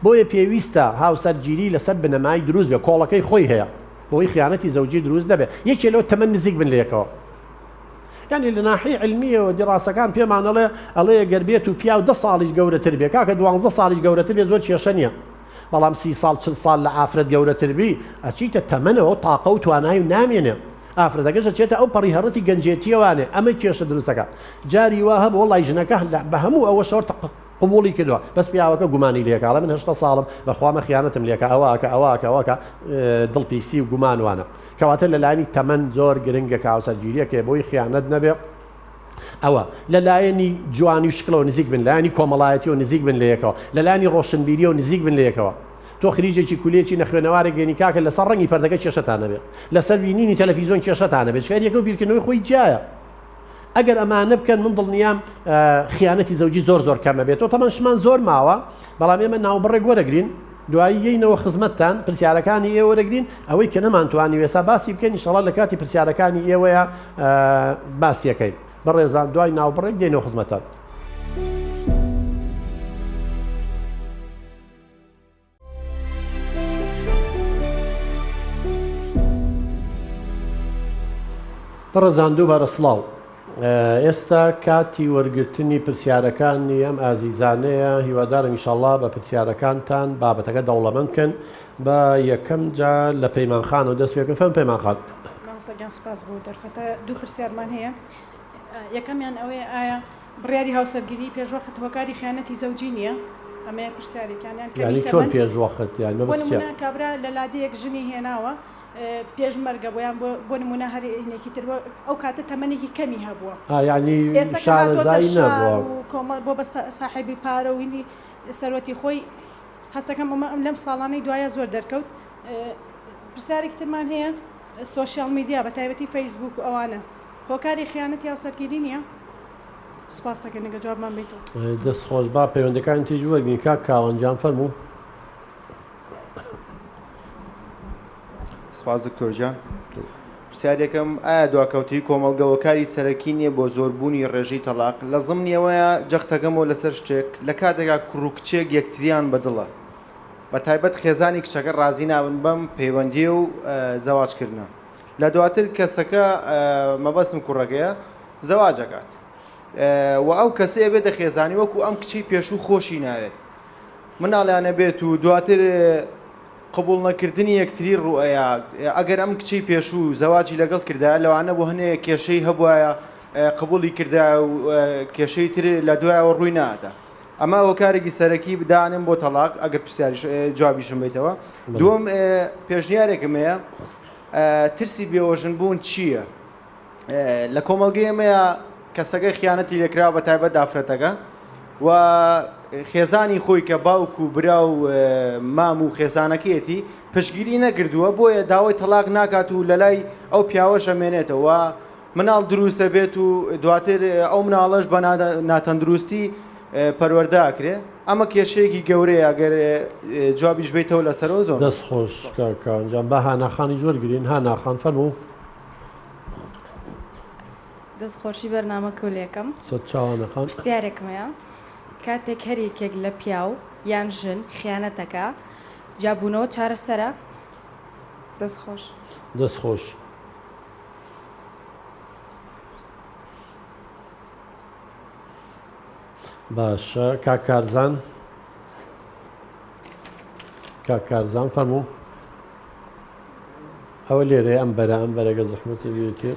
بۆیە پێویستە هاوسەرگیری لەسەر بنەمای دروست بێ کۆڵەکەی خۆی هەیە بۆی خیانەتی زەوجی دروست نەبێ یەکێ لەو تەمەن نزیک بن لەیەکەوە یانی لە ناحیەی عیلمیەوە دیڕاسەکان پێمان ئەڵێ ئەڵێ گەر بێت و پیاو دە ساڵیش گەورەتر بێ کاکە دوانزە ساڵیش گەورەتر بێ زۆر کێشە نییە بەڵام سی ساڵ چل ساڵ لە ئافرەت گەورەتر بی ئەچیتە تەمەنەوە تاقە و توانای و نامێنێ ئافرەتەکەش ئەچێتە ئەو پەڕی هەڕەتی گەنجێتیەوانێ ئەمە کێشە دروستەکە جاری وا هەبوو وەڵی ژنەکە بە هەموو ئەوەشەوە قبوڵی کردووە بەس پیاوەکە گومانی لێکا ئەڵێ من هەشتا ساڵم بەخوا مە خیانەتم لێکا ئەوەکە ئەوەکە ئەوەکە دڵ پیسی و گومان وانە کەواتە لە لایەنی تەمەن زۆر گرنگە کە هاوسەرگیریەکەی بۆی خیانەت نەبێ ئەوە لە لایەنی جوانی و شکلەوە نزیک بن لایەنی کۆمەڵایەتیەوە نزیک بن لە یەکەوە لە لایەنی ڕۆشنبیریەوە نزیک بن لە یەکەوە تۆ خریجێکی کولێکی نەخوێنەوارێک گەنی کاکە لەسەر ڕەنگی پەردەکە کێشەتان نەبێت لەسەر بینینی تەلەفیزیۆن کێشەتان نەبێت چکار یەکەو بیرکردنەوەی خۆی جیایە ئەگەر ئەمانە بکەن من دڵنیام خیانەتی زەوجی زۆر زۆر کەمە بێتەوە تەمان شمان زۆر ماوە بەڵام ئێمە ناوبڕێک وەرەگرین دوایی یەینەوە خزمەتتان پرسیارەکانی ئێوە وەرەگرین ئەوەی کە نەمانتوانی ئێستا باسی بکەین ئیشەڵا لە کاتی پرسیارەکانی ئێوەیە باسیەکەین بەڕێزان دوای ناوبڕێک دێنەوە خزمەتتان. بەڕێزان دووبارە سڵاو. ئێستا کاتی وەرگرتنی پرسیارەکانی ئەم ئازیزانەیە هیوادارم ئیشەڵا بە پرسیارەکانتان بابەتەکە دەوڵەمەند کەن بە یەکەم جار لە پەیمان خانەوە دەست پێ بکەم فەرموو پەیمان خان. مامۆستا گیان سپاس بۆ دەرفەتە دوو پرسیارمان هەیە یەکەمیان ئەوەیە ئایا بڕیاری هاوسەرگیری پێشوەخت هۆکاری خیانەتی زەوجی نییە؟ ئەمەیە پرسیارێکیان یان کەمی یانی چۆن تەمەن پێشوەخت یانی بۆ مەبەست چیە؟ نمونە کابرا لە لادێیەک ژنی هێناوە پێشمەرگە بووە یان بۆ بۆ نمونە هەر هینێکی تر بووە ئەو کاتە تەمەنێکی کەمی هەبووە ئا یانی ئێستا کە هاتۆتە شارەزایی شار نەبووە. و کۆمەڵ بۆ بە ساحێبی پارە و هینی سەروەتی خۆی هەستەکەم ئەمە لەم ساڵانەی دوایە زۆر دەرکەوت پرسیارێکی ترمان هەیە سۆشیال میدیا بە تایبەتی فەیسبوک و ئەوانە هۆکاری خیانەتی هاوسەرگیری نییە؟ سپاس دەکەین ئەگەر جوابمان بەیتەوە. دەست خۆش با پەیوەندەکانی تریش وەرگرین کاک کاوان گیان فەرموو. سپاس دکتۆر گیان. پرسیارێکم ئایا دواکەوتوویی کۆمەڵگە هۆکاری سەرەکی نییە بۆ زۆربوونی ڕێژەی تەڵاق؟ لە زمنیەوەیە جەختەکەمەوە لەسەر شتێک لە کاتێکا کوڕ و کچێک یەکتریان بەدڵە بە تایبەت خێزانی کچەکە ڕازی نابن بەم پەیوەندیە و زەواج کردنە لە دواتر کەسەکە مەبەستم کوڕەکەیە زەواج ئەکات. و ئەو کەسەی ئەبێتە خێزانی وەکو ئەم کچەی پێشوو خۆشی ناوێت مناڵیان ئەبێت و دواتر قبوڵ نەکردنی یەکتری ڕوئەیا ئەگەر ئەم کچەی پێشوو زەواجی لەگەڵ کردایە لەوانە بۆ هەنێ کێشەی هەبوایە قبوڵی کردایە و کێشەی تر لە دوایەوە ڕووی نادا ئەمە هۆکارێکی سەرەکی دانێم بۆ تەلاق ئەگەر پرسیاریش جوابیشم بیتەوە دووەم پێشنیارێکم هەیە ترسی بێوەژن بوون چییە؟ لە کۆمەڵگەی ئێمەیە کەسەکە خیانەتی لێکرا بە تایبەت ئافرەتەکە و خێزانی خۆی کە باوک و برا و مام و خێزانەکەیەتی پشگیری نەکردووە بۆیە داوای تەلاق ناکات و لەلای ئەو پیاوەش ئەمێنێتەوە مناڵ دروستە بێت و دواتر ئەو مناڵەش بە ناتەندروستی پەروەردە ئەکرێ ئەمە کێشەیەکی گەورەیە ئەگەر جوابیش بیتەوە لەسەرەوە زۆر دەست خۆش کاک کاوان جان با هانا خانیش وەرگرین هانا خان فەرموو. دەست خۆشی بەرنامە کولێکەم. سەت چاوانە خان. پرسیارێکم هەیە کاتێک هەر یەکێک لە پیاو یان ژن خیانەتەکا جیابوونەوە چارەسەرە؟ دەست خۆش. دەست خۆش. باشە کاک کارزان کاک کارزان فەرموو. ئەوە لێرەیە ئەم بەرە ئەم بەرەگە زەحمەتی بێتێ.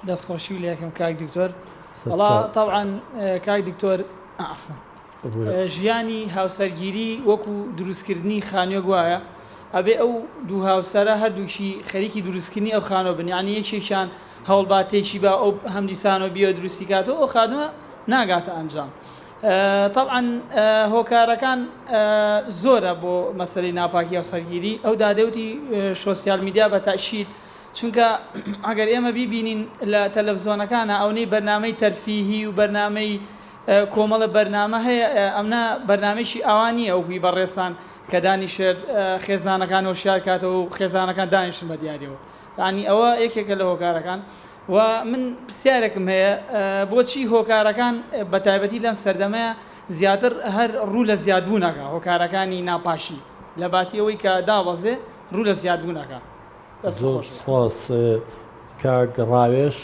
دەستخۆشی لەکەم کاک دکتۆر وەڵا تەبعەن کاک دکتۆر عەفوەن ژیانی هاوسەرگیری وەکو دروستکردنی خانوێک وایە ئەبێ ئەو دوو هاوسەرە هەردووکی خەریکی دروستکردنی ئەو خانوە بن یعنی یەکێکیان هەوڵبا تێکی با ئەو هەمدیسانەوە بیەوە دروستی کاتەوە ئەو خانوە ناگاتە ئەنجام تەبعەن هۆکارەکان زۆرە بۆ مەسەلەی ناپاکی هاوسەرگیری ئەو دادەوتی شۆسیال میدیا بە تەئکید چونکە ئەگەر ئێمە بیبینین لە تەلەفزۆنەکانە ئەونەی بەرنامەی تەرفیهی و بەرنامەی کۆمەڵە بەرنامە هەیە ئەمنا بەرنامەیەکی ئاوا نییە وەکوی بەڕێزان کە دانیشێت خێزانەکان هۆشیار کاتەوە و خێزانەکان دانیشن بە دیاریەوە یانی ئەوە یەکێکە لە هۆکارەکان و من پرسیارێکم هەیە بۆچی هۆکارەکان بە تایبەتی لەم سەردەمەیە زیاتر هەر ڕوو لە زیادبوونەکە هۆکارەکانی ناپاشی لە باتی ئەوەی کە دابەزێ ڕوو لە زیادبوونەکە دەست زۆر خۆش. سپاس کاک ڕاوێژ.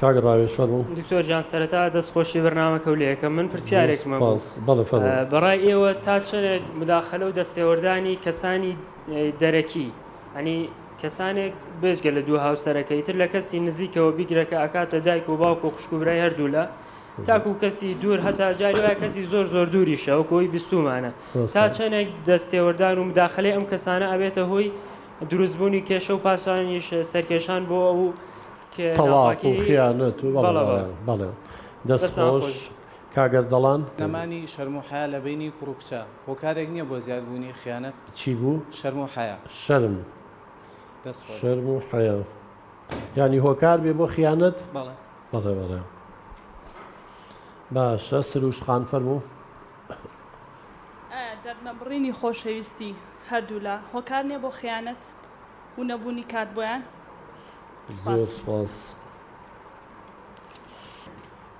کاک ڕاوێژ فەرموو. دکتۆر جان سەرەتا دەست خۆشی بەرنامەکە و لێکەم من پرسیارێکم هەبوو سپاس بەڵێ فەرموو. بەڕای ئێوە تا چەندێک مداخلە و دەستێوەردانی کەسانی دەرەکی ئەنی کەسانێک بێجگە لە دوو هاوسەرەکەی تر لە کەسی نزیکەوە بیگرە کە ئەکاتە دایک و باوک و خوشک و برای هەردوولا تاکو کەسی دوور هەتا جاری وایە کەسی زۆر زۆر دووریشە وەکو ئەوی بیستومانە تا چەندێک دەستێوەردان و مداخلەی ئەم کەسانە ئەبێتە هۆی دروستبوونی کێشە و پاشانیش سەرکێشان بۆ ئەو تەڵاق و خیانەت و بەڵێ بەڵێ دەست خۆش کاک ئەردەڵان. نەمانی شەرم و حەیا لە بەینی کوڕ و کچە هۆکارێک نیە بۆ زیاد بوونی خیانەت؟ چی بوو؟ شەرم و حەیا. شەرم. دەست خۆش. شەرم و حەیا یانی هۆکار بێ بۆ خیانەت؟ بەڵێ. بەڵێ بەڵێ باشە سروشت خان فەرموو. ئایا دەرنەبڕینی خۆشەویستی هەردوولا هۆکار نیە بۆ خیانەت و نەبوونی کات بۆیان؟ زۆر سپاس. سپاس.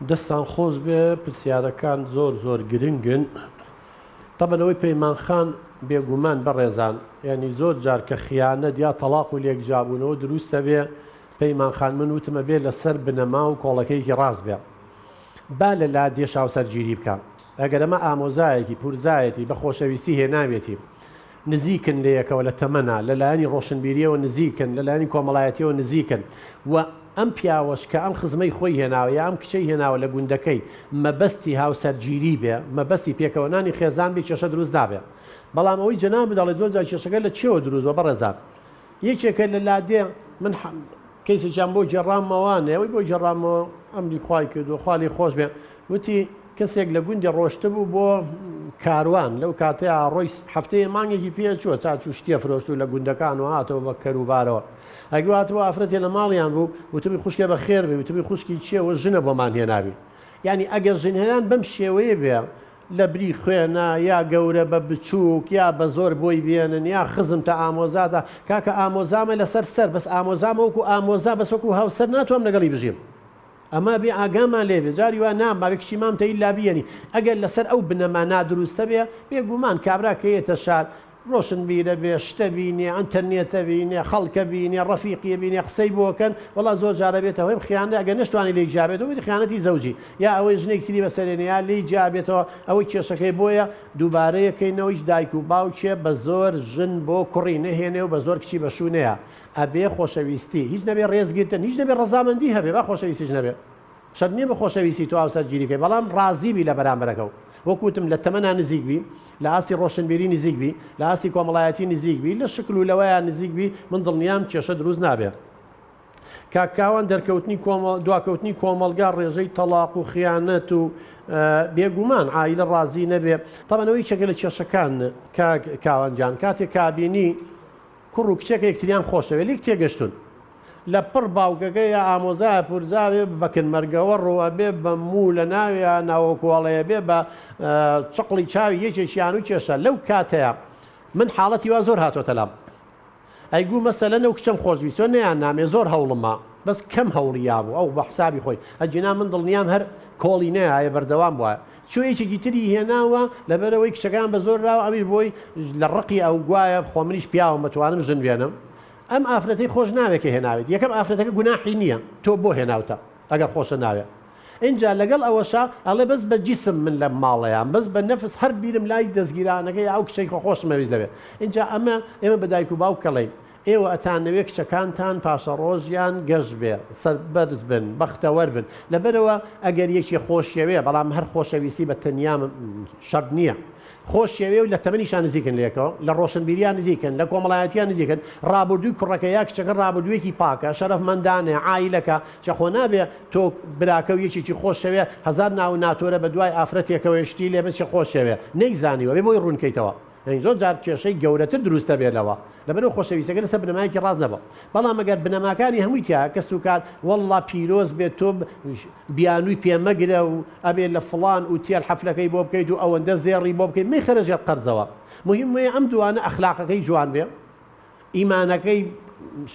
دەستان خۆش بێ پرسیارەکان زۆر زۆر گرنگن تەبەن ئەوەی پەیمان خان بێگومان بەڕێزان یانی زۆر جار کە خیانەت یا تەڵاق و لێکجیابوونەوە دروستە بێ پەیمان خان من وتمە بێ لەسەر بنەما و کۆڵەکەیەکی ڕاست بێ با لە لادێش هاوسەرگیری بکا ئەگەر ئەمە ئامۆزایەکی پورزایەتی بە خۆشەویستی هێناوێتی نزیکن لەیەکەوە لە تەمەنا، لە لایەنی ڕۆشنبیرییەوە نزیکن، لە لایەنی کۆمەڵایەتییەوە نزیکن و ئەم پیاوەش کە ئەم خزمەی خۆی هێناوە یا ئەم کچەی هێناوە لە گوندەکەی مەبەستی هاوسەرگیری بێ، مەبەستی پێکەوەنانی خێزان بێ کێشە دروست نابێ. بەڵام ئەوەی جەنابت دەڵێی زۆر جار کێشەکە لە چیەوە دروست بووە بەڕێزان؟ یەکێکە لە لادێ من کەیسێکیان بۆ گێڕامەوە ئەوەی بۆ گێڕامەوە ئەمری خوای کردو خوا لێی خۆش بێ وتی کەسێک لە گوندی ڕۆشتبوو بۆ کاروان لەو کاتەیە ڕۆی هەفتەیە مانگێکی پێ چووە تا چوو شتیە فرۆشت و لە گوندەکان و هاتەوە بە کەروبارەوە ئەگو هاتبوو ئافرەتێ لە ماڵیان بوو وتبی خوشکێ بە خێر بێ وتبی خوشکی چییە وە ژنە بۆمان هێنابی یعنی ئەگەر ژنهێنان بەم شێوەیە بێ لە بری خوێنە یا گەورە بە بچووک یا بە زۆر بۆی بێنن یا خزمتە ئامۆزاتە کاکە ئامۆزامە لەسەر سەر بەس ئامۆزامە وەکو ئامۆزا بەس وەکو هاوسەر ناتوانم لەگەڵی بژیم ئەمە بێ ئاگامان لێ بێ جاری وا نا مابێ کچی مامتە ئیلا بیەنی ئەگەر لەسەر ئەو بنەما نادروستە بێ بێگومان کابرا کە یەتە شار. ڕۆشنبیرە بێ، شتە بینێ، ئەنتەرنێتە بینێ، خەڵکە بینێ، ڕەفیقیە بینێ، قسەی بۆ کەن، وەڵا زۆر جار ئەبێتە هۆی خیانەت، ئەگەر نەشتوانی لێی جیا بێتەوە بێتە خیانەتی زەوجی، یا ئەوەی ژنێکی تری بەسەرێنێ یا لێی جیا بێتەوە، ئەوەی کێشەکەی بۆیە دووبارە یەکەینەوە هیچ دایک و باوکێ بە زۆر ژن بۆ کوڕی نەهێنێ و بە زۆر کچی بە شوو نەیا، ئەبێ خۆشەویستی، هیچ نەبێ ڕێزگرتن، هیچ نەبێ ڕەزامەندی هەبێ، با خۆشەویستیش نەبێ. شەرت نیە بە خۆشەویستی تۆ هاوسەرگیری بکەی بەڵام ڕازی بی لە بەرامبەرەکەو وەک وتم لە تەمەنا نزیک بی لە ئاستی ڕۆشنبیری نزیک بی لە ئاستی کۆمەڵایەتی نزیک بی لە شکل و لەوەیا نزیک بی من دڵنیام کێشە دروست نابێ. کاک کاوان دەرکەوتنی کۆمەڵ دواکەوتنی کۆمەڵگا ڕێژەی تەڵاق و خیانەت و بێگومان عایلە ڕازی نەبێ تەبعەن ئەوە یەکێکە لە کێشەکان کاک کاوان گیان کاتێک کابینی کوڕ و کچێک یەکتریان خۆشەوێ لیک تێگەشتون لە پڕ باوکەکە یا ئامۆزایە پورزاوێ بە کن مەرگەوە ڕۆ ئەبێ بە موو لە ناویا ناوەکۆڵەیە بێ بە چقڵی چاوی یەکێکیان و کێشە لەو کاتەیە من حاڵەتی وا زۆر هاتۆتە لام ئەیگوو مەسەلەن ئەو کچەم خۆش ویستوە نەیان نامێ زۆر هەوڵم ما بەس کەم هەوڵی یابوو ئەو بە حسابی خۆی ئەگینا من دڵنیام هەر کۆڵی نەیایە بەردەوام بوایە چۆ یەکێکی تری هێناوە لەبەرئەوەی کچەکەیان بە زۆر راوە ئەویش بۆی لە ڕقی ئەو گوایە خۆ منیش پیاوم ئەتوانم ژن بێنم ئەم ئافرەتەی خۆش ناوێ کە هێناوێت یەکەم ئافرەتەکە گوناحی نییە تۆ بۆ هێناوتە ئەگەر خۆشە ناوێ ئینجا لەگەڵ ئەوەشا ئەڵێ بەس بە جیسم من لەم ماڵەیام بەس بە نەفس هەر بیرم لای دەزگیرانەکە یا ئەو کچەی خۆ خۆشم ئەویست دەبێ ئینجا ئەمە ئێمە بە دایک و باوک کەڵێین ئێوە ئەتانەوێ کچەکانتان پاشەڕۆژیان گەش بێ، سەربەرز بن، بەختەوەر بن، لەبەرئەوە ئەگەر یەکێ خۆشیەوێ، بەڵام هەر خۆشەویستی بە تەنیا شەرت نییە، خۆشیەوێ و لە تەمەنیشا نزیکن لێکەوە، لە ڕۆشنبیریا نزیکن، لە کۆمەڵایەتیا نزیکن، ڕابوردووی کوڕەکە یا کچەکە ڕابردوویەکی پاکە، شەرەفمەندانەیە، عایلەکە، چە خۆ نابێ تۆ براکە و یەکێکی خۆشەوێ هەزار ناو و ناتۆرە بە دوای ئافرەتێکەوەی شتی لێ بچێ خۆشیەوێ، نەیزانیوە، ئەبێ بۆی ڕوونکەیتەوە. یانی زۆر جار کێشەی گەورەتر دروست دەبێت لەوە لەبەرئەوە خۆشەویستەکە لەسەر بنەمایەکی ڕاست نەبوو بەڵام ئەگەر بنەماکانی هەمووی تیا کەس و کار واللە پیرۆز بێت تۆ بیانووی پێ مەگرە و ئەبێ لە فڵان ئوتێل حەفلەکەی بۆ بکەیت و ئەوەندە زێڕی بۆ بکەیت مەیخەرە ژێر قەرزەوە مهم وەیە ئەم دوانە ئەخلاقەکەی جوان بێ ئیمانەکەی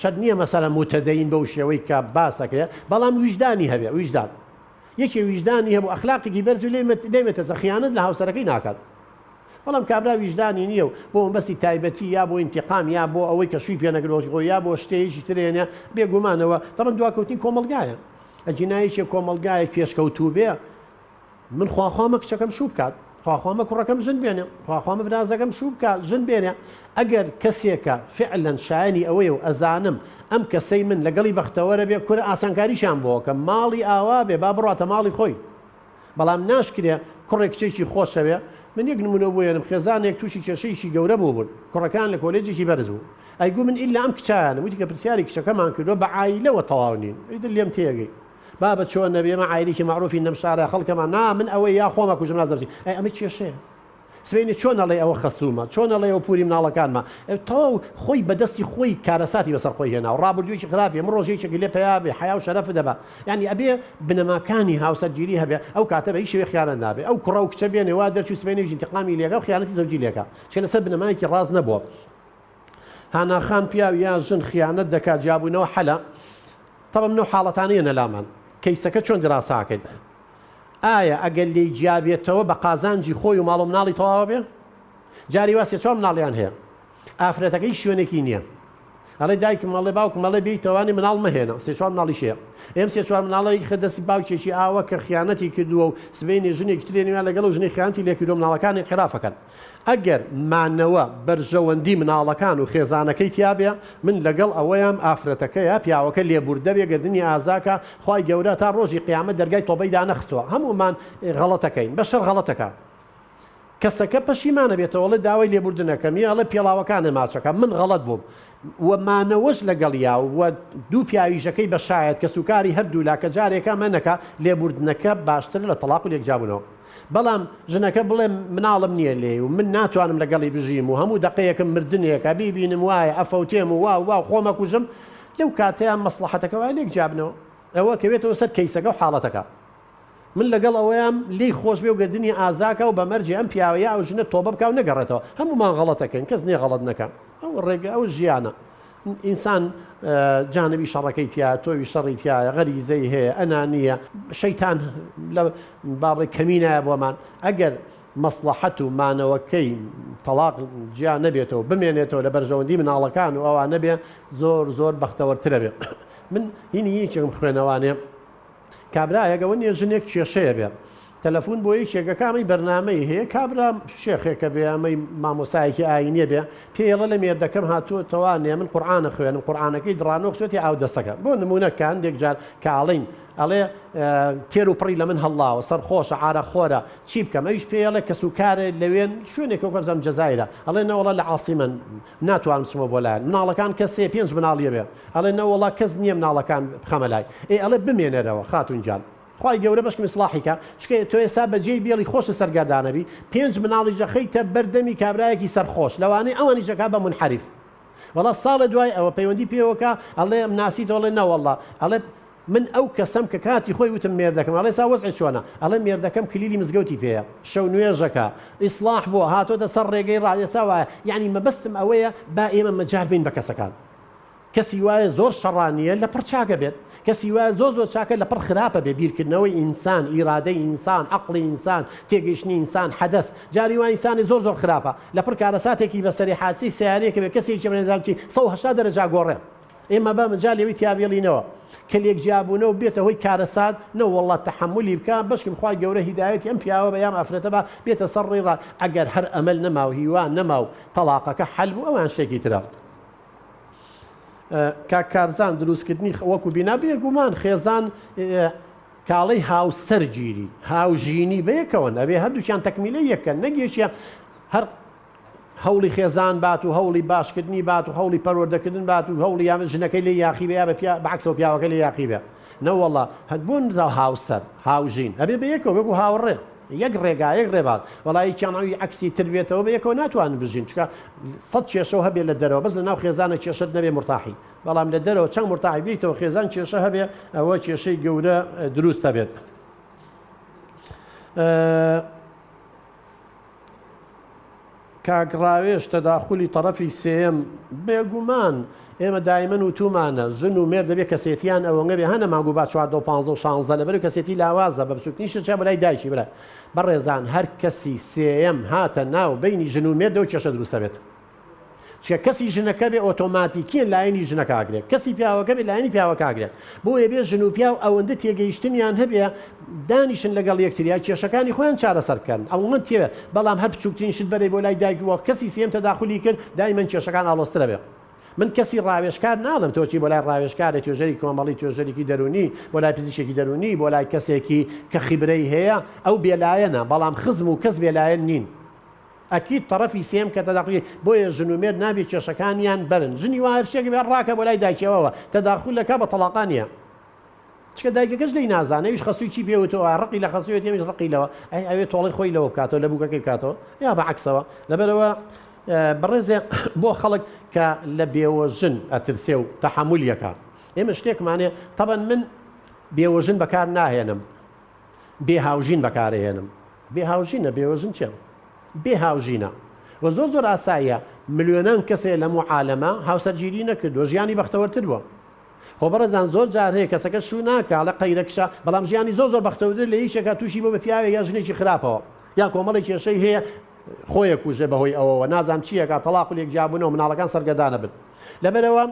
شەرت نییە مەسەلەن موتەدەین بەو شێوەی کە باسەکەیە بەڵام ویژدانی هەبێ ویژدان یەکێ ویژدانی هەبوو ئەخلاقێکی بەرز و لێی مەتەزە خیانەت لە هاوسەرەکەی ناکات بەڵام کابرا ویژدانی نییە و بۆ مەبەستی تایبەتی یا بۆ ئینتیقام یا بۆ ئەوەی کە شووی پێ نەکردووە خۆی یا بۆ شتێکی تر هێنێ بێگومانەوە تەبعەن دواکەوتنی کۆمەڵگایە ئەگینا یەکێ کۆمەڵگایەک پێشکەوتوو بێ من خواخوامە کچەکەم شوو بکات خواخوامە کوڕەکەم ژن بێنێ خواخوامە برازەکەم شوو بکات ژن بێنێ ئەگەر کەسێکە فعلەن شایانی ئەوەیە و ئەزانم ئەم کەسەی من لەگەڵی بەختەوەرە بێ کورە ئاسانکاریشیان بۆ کەم ماڵی ئاوا بێ با بڕاتە ماڵی خۆی بەڵام ناشکرێ کوڕێک کچێکی خۆشەوێ، من یەک نمونە بۆ یەنم خێزانێک توشی کێشەیەکی گەورە بووبوون کوڕەکەیان لە کۆلێجێکی بەرز بوو ئەیگوو من ئیلا ئەم کچایانم وتی کە پرسیاری کچەکەمان کردووە بە عایلەوە تەواو نین ئیتر لێم تێگەی بابە چۆن نەبێ ئێمە عایلێکی مەعروفین لەم شارە خەڵکەمان نا من ئەوەی یا خۆم ئەکوژم نازانم چی ئەی ئەمە کێشەیە سبەینێ چۆن ئەڵێی ئەوە خەسوومە؟ چۆن ئەڵێی ئەوە پووری مناڵەکانمە؟ تەواو خۆی بە دەستی خۆی کارەساتی بەسەر خۆی هێناوە. ڕابردوویەکی خراپی ئەمڕۆش یەکێکی لێ پەیا بێ حەیا و شەرەفت دەبا. یانی ئەبێ بنەماکانی هاوسەرگیری هەبێ، ئەو کاتە بە هیچ شێوەیەک خیانەت نابێ. ئەو کوڕە و کچە بێنێ وا دەرچوو سبەینێ ئینتیقامی لێکا و خیانەتی زەوجی لێکا. چونکە لەسەر بنەمایەکی ڕاست نەبووە. هانا خان پیاو یا ژن خیانەت دەکا جیابوونەوە حەلە؟ تەبعەن من ئەو حاڵەتانە یەنە لامان. کەیسەکە چۆن دیراسە ئەکەین؟ ئایا ئەگەر لێی جیابێتەوە بە قازانجی خۆی و ماڵ و مناڵی تەواوە بێ؟ جاری وا سێ چوار مناڵیان هەیە ئافرەتەکە هیچ شوێنێکی نییە ئەڵێ دایکم ئەڵێ باوکم ئەڵێ بێیتەوانی مناڵ مەهێنە سێ چوار مناڵیش هەیە ئێم سێ چوار مناڵە یخە دەستی باوکێکی ئاوە کە خیانەتی کردووە و سبەینێ ژنێکی ترێنیان لەگەڵ و ژنی خیانەتی لێکردووە مناڵەکانی انحرافەکەن ئەگەر مانەوە بەرژەوەندی مناڵەکان و خێزانەکەی تیابێ من لەگەڵ ئەوەیام ئافرەتەکە یا پیاوەکە لێبوردەبێ گەردنی ئازاکا خوای گەورە تا ڕۆژی قیامەت دەرگای تۆبەی دانەخستوە هەموومان غەڵەتەکەین بەشەر غەڵەتەکا کەسەکە پەشیمانە بێتەوە ئەڵێ داوای لێبوردنەکەم یا ئەڵێ پێڵاوەکانە ماچەکە من غەڵەت بووم و مانەوەش لەگەڵیا و دوو پیاویژەکەی بە شایەت کەسوکاری هەردوولا کە جارێکە ئەمە نەکا لێبوردنەکە باشترە لە تەڵاق و لێکجیابوونەوە بەڵام ژنەکە بڵێ مناڵم نییە لێی و من ناتوانم لەگەڵی بژیم و هەموو دەقەیەکم مردنێکە بیبینم وایە ئەفەوتێم و وا و وا و خۆم ئەکوژم لەو کاتەیا مەسڵەحەتەکە وایە لێک جیابنەوە ئەوە کەوێتەوە سەر کەیسەکە و حاڵەتەکە من لەگەڵ ئەوەیام لێی خۆش بێ و گەردنی ئازاکا و بە مەرجێ ئەم پیاوە یا ئەو ژنە تۆبە بکا و نەگەڕێتەوە هەموومان غەڵەتەکەین کەس نییە غەڵەت نەکا ئەو ڕێگە ئەو ژیانە ئینسان جانبی شەڕەکەی تیایە تۆوی شەڕی تیایە غەریزەی هەیە ئەنانییە شەیتان لە با بڵێ کەمینایە بۆمان ئەگەر. مەسڵەحەت و مانەوەکەی تەڵاق جیا نەبێتەوە بمێنێتەوە لە بەرژەوەندی مناڵەکان و ئەوان نەبێ زۆر زۆر بەختەوەرترە بێ من هینی یەکێکم خوێنەوانێ کابرایەک ئەوە نیە ژنێک کێشەیە بێ تەلەفون بۆ یەکێک ئەکا ئەمەی بەرنامەی هەیە کابرا شێخێکە بێ ئەمەی مامۆسایەکی ئاینیە بێ پێی ئەڵێ لە مێردەکەم هاتووە تەوانێ من قورئانە خوێنم قورئانەکەی دڕانۆ خستوێتی ئاو دەسەکە بۆ نمونە کە هەندێک جار کە ئاڵین ئەڵێ تێر و پڕی لە من هەڵاوە سەرخۆشە عارەقخۆرە چی بکەم ئەویش پێی ئەڵێ کەس و کارێ لەوێن شوێنێک وەک بزانم جەزایرە ئەڵێ نەوەڵا لە عاسیمەن ناتوانم بچمەوە بۆ لایان مناڵەکان کەسێ پێنج مناڵیە بێ ئەڵێ نەوەڵا کەس نییە مناڵەکان بخەمە لای ئێ ئەڵێ بمێنەرەوە خاتون گیان خوای گەورە بەشکم ئیسڵاحی کا چونکە تۆ ئێستا بەجێی بێڵی خۆشت سەرگەردانەبی پێنج مناڵیش ئەخەیتە بەر دەمی کابرایەکی سەرخۆش لەوانەیە ئەوانیش ئەکا بە مونحەریف وەڵا ساڵێ دوای ئەوە پەیوەندی پێوە کا ئەڵێ ئەمناسیتەوە ئەڵێ نەوەڵا ئەڵێ من ئەو کەسەم کە کاتی خۆی وتم مێردەکەم ئەڵێ سا وەزعی چۆنە ئەڵێ مێردەکەم کلیلی مزگەوتی پێیە شەو نوێژەکە ئیسڵاح بووە هاتۆتە سەر ڕێگەی ڕاست ئێستا وایە یعنی مەبەستم ئەوەیە با ئێمە مەجال بین بە کەسەکان کەسی وایە زۆر شەڕانیە لە پڕ چاکە بێت کەسی وایە زۆر زۆر چاکە لە پڕ خراپە بێ بیرکردنەوەی ئینسان ئیرادەی ئینسان عەقڵی ئینسان تێگەیشتنی ئینسان حەدەس جاری وا ئینسانی زۆر زۆر خراپە لە پڕ کارەساتێکی بەسەری حادسەی سەیارەیەکە بێ کەسێکی بە نەزانم چی 180 دەرەجە گۆڕێ ئێمە با مەجالی ئەوی تیا بێڵینەوە کە لێک جیابوونەوە بێتە هۆی کارەسات نەوەڵڵا تەحەمولی بکە بەشکم خوای گەورە هیدایەتی ئەم پیاوە بە یام ئافرەتە با بێتە سەر ڕێی ڕا ئەگەر هەر ئەمەل نەما و هیوا نەما و تەڵاقەکە حەل بوو ئەوان شتێکی ترە. کاک کارزان دروستکردنی وەکو بینا بێگومان خێزان کاڵی هاوسەرگیری هاوژینی بەیەکەوەن ئەبێ هەردووکیان تەکمیلە یەکەن نەک یەکیان هەر هەوڵی خێزان بات و هەوڵی باشکردنی بات و هەوڵی پەروەردەکردن بات و هەوڵی یان ژنەکەی لێ یاخی بێ یا بە پیا بەعکسەوە پیاوەکە لێ یاخی بێ نەوەڵا هەر بۆ هاوسەر هاوژین ئەبێ بە یەکەوە وەکو هاوڕێ یەک ڕێگا یەک ڕێباز وەڵا یەکیان ئەوی عەکسی تر بێتەوە بە یەکەوە ناتوانن بژین چونکە سەد کێشەو هەبێ لە دەرەوە بەس لە ناو خێزانە کێشەت نەبێ مورتاحی بەڵام لە دەرەوە چەند مورتاحی بیتەوە خێزان کێشە هەبێ ئەوە کێشەی گەورە دروست دەبێت. کاک ڕاوێژ تەداخولی تەڕەفی سێیەم بێگومان ئێمە دایمەن وتومانە ژن و مێرد دەبێ کەسێتیان ئەوەنگە بێ هەنە مانگ و با 14 و 15 و 16 لەبەر کەسێتی لاوازە بە بچووکترین شت چا بەلای دایکی برا بەڕێزان هەر کەسی سێیەم هاتە ناو بینی ژن و مێردەوە کێشە دروستە بێت. چونکە کەسی ژنەکە بێ ئۆتۆماتیکیەن لایەنی ژنەکە ئەگرێت کەسی پیاوەکە بێ لایەنی پیاوەکە ئەگرێت بۆیە بێ ژن و پیاو ئەوەندە تێگەیشتنیان هەبێ دانیشن لەگەڵ یەکتریا کێشەکانی خۆیان چارەسەر بکەن ئەوەندە تێ بەڵام هەر بچووکترین شت بەرەی بۆ لای دایک وە کەسی سێیەم تەداخولی کرد دایمەن کێشەکان ئاڵۆزترە بێ من کەسی ڕاوێژکار ناڵێم تۆ چی بۆ لای ڕاوێژکارێ توێژەری کۆمەڵی توێژەرێکی دەروونی بۆ لای پزیشکێکی دەروونی بۆ لای کەسێکی کە خیبرەی هەیە ئەو بێلایەنە بەڵام خزم و کەس بێلایەن نین ئەکید تەڕەفی سێیەم کە تەداخولی بۆیە ژن و مێرد نابێ کێشەکانیان بەرن ژنی وا هەر شتێک بێ ڕاکە بۆ لای دایکیەوە تەداخول دەکا بە تەڵاقا نیە چکە دایکەکەش لێی نازانێ ئەویش خەسووی چی پێ وتووە ڕقی لە خەسوویەتی ئەمیش ڕقی لەوە ئەی ئەوێ تۆڵەی خۆی لەوە بکاتەوە لە بووکەکەی بکاتەوە یا بە عەکسەوە لەبەرەوە بەڕێزێ بۆ خەڵک کە لە بێوەژن ئەترسێ و تەحەمولیەکە ئێمە شتێکمانێ تەبەن من بێوەژن بەکار ناهێنم بێ هاوژین بەکارەهێنم بێ هاوژینە بێوەژن چیە بێ هاوژینە وە زۆر زۆر ئاساییە ملیۆنان کەسێ لەم عالەمە هاوسەرگیری نەکردووە ژیانی بەختەوەرتر بووە خۆ بەڕێزان زۆر جار هەیە کەسەکە شوو ناکا ئەڵێ قەیرە کچە بەڵام ژیانی زۆر زۆر بەختەوەرتر لە یەکێکا تووشی بوو بە پیاوێک یا ژنێکی خراپەوە یا کۆمەڵێک کێشەی هەیە خۆیە کوژێ بەهۆی ئەوەوە نازانم چیەکە تەڵاق و لێک جیابوونەوە مناڵەکان سەرگەردانە بن لەبەرەوە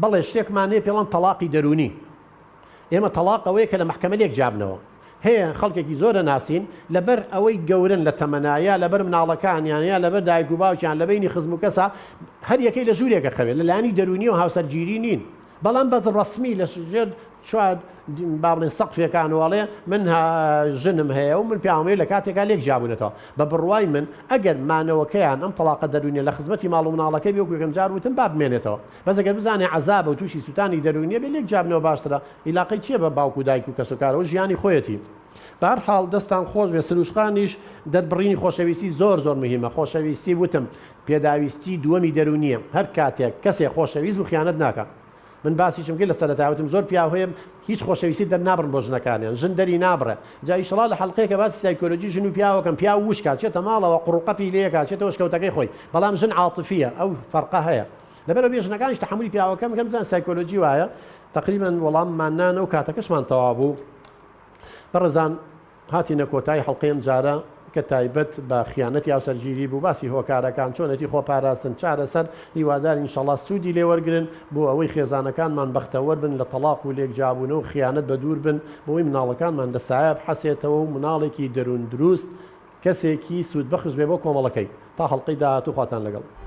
بەڵێ شتێکمان هەیە پێڵەن تەڵاقی دەروونی ئێمە تەڵاق ئەوەیە کە لە مەحکەمە لێک جیابنەوە. هەیە خەڵکێکی زۆر ئەناسین لەبەر ئەوەی گەورەن لە تەمەنا یا لەبەر مناڵەکانیان یا لەبەر دایک و باوکیان لە بەینی خزم و کەسا هەر یەکەی لە ژوورێک ئەخەوێت لە لایەنی دەروونیەوە هاوسەرگیری نین بەڵام بەس ڕەسمی لە ژێر چوار با بڵێن سەقفێکان و ئەڵێ من ژنم هەیە و من پیاوم هەیە لە کاتێکا لێک جیابوونەتەوە بە بڕوای من ئەگەر مانەوەکەیان ئەم تەڵاقە دەروونیە لە خزمەتی ماڵ و مناڵەکەی بێ وەکو یەکەم جار وتم با بمێنێتەوە بەس ئەگەر بزانێ عەزابە و توشی سوتانی دەرونیە بێ لێک جیابنەوە باشترە ئیلاقەی چیە بە باوک و دایک و کەسوکارەوە ژیانی خۆیەتی بەهەر حاڵ دەستان خۆش بێ سروشخانیش دەربڕینی خۆشەویستی زۆر زۆر مهمە خۆشەویستی وتم پێداویستی دووەمی دەرونیە هەر کاتێک کەسێ خۆشەویست بوو خیانەت ناکا من باسیشم کرد لە سەرەتا وتم زۆر پیاو هەیە هیچ خۆشەویستی دەرنابڕن بۆ ژنەکانیان ژن دەری نابڕێ جا ئیشەڵا لە حەڵقەیەکە باسی سایکۆلۆجی ژن و پیاوەکەم پیاو وشکا چێتە ماڵەوە قوڕوقەپی لێکا چێتەوە شکەوتەکەی خۆی بەڵام ژن عاتفیە ئەو فەرقە هەیە لەبەرئەوە بێ ژنەکانیش تەحەمولی پیاوەکەم بکەن بزان سایکۆلۆجی وایە تەقریبەن وەڵاممان نانە و کاتەکەشمان تەواو بوو بەڕێزان هاتینە کۆتایی حەڵقەی ئەم جارە. کە تایبەت بە خیانەتی هاوسەرگیری بوو، باسی هۆکارەکان، چۆنێتی خۆپاراستن، چارەسەر، هیوادارین ئینشەڵا سوودی لێ وەرگرن بۆ ئەوەی خێزانەکانمان بەختەوەر بن لە تەڵاق و لێک جیابوونەوە و خیانەت بەدوور بن بۆ ئەوەی مناڵەکانمان لە سایە بحەسێتەوە و مناڵێکی دەروون دروست کەسێکی سوودبەخش بێ بۆ کۆمەڵەکەی. تا هەڵقەی داهاتوو خواتان لەگەڵ.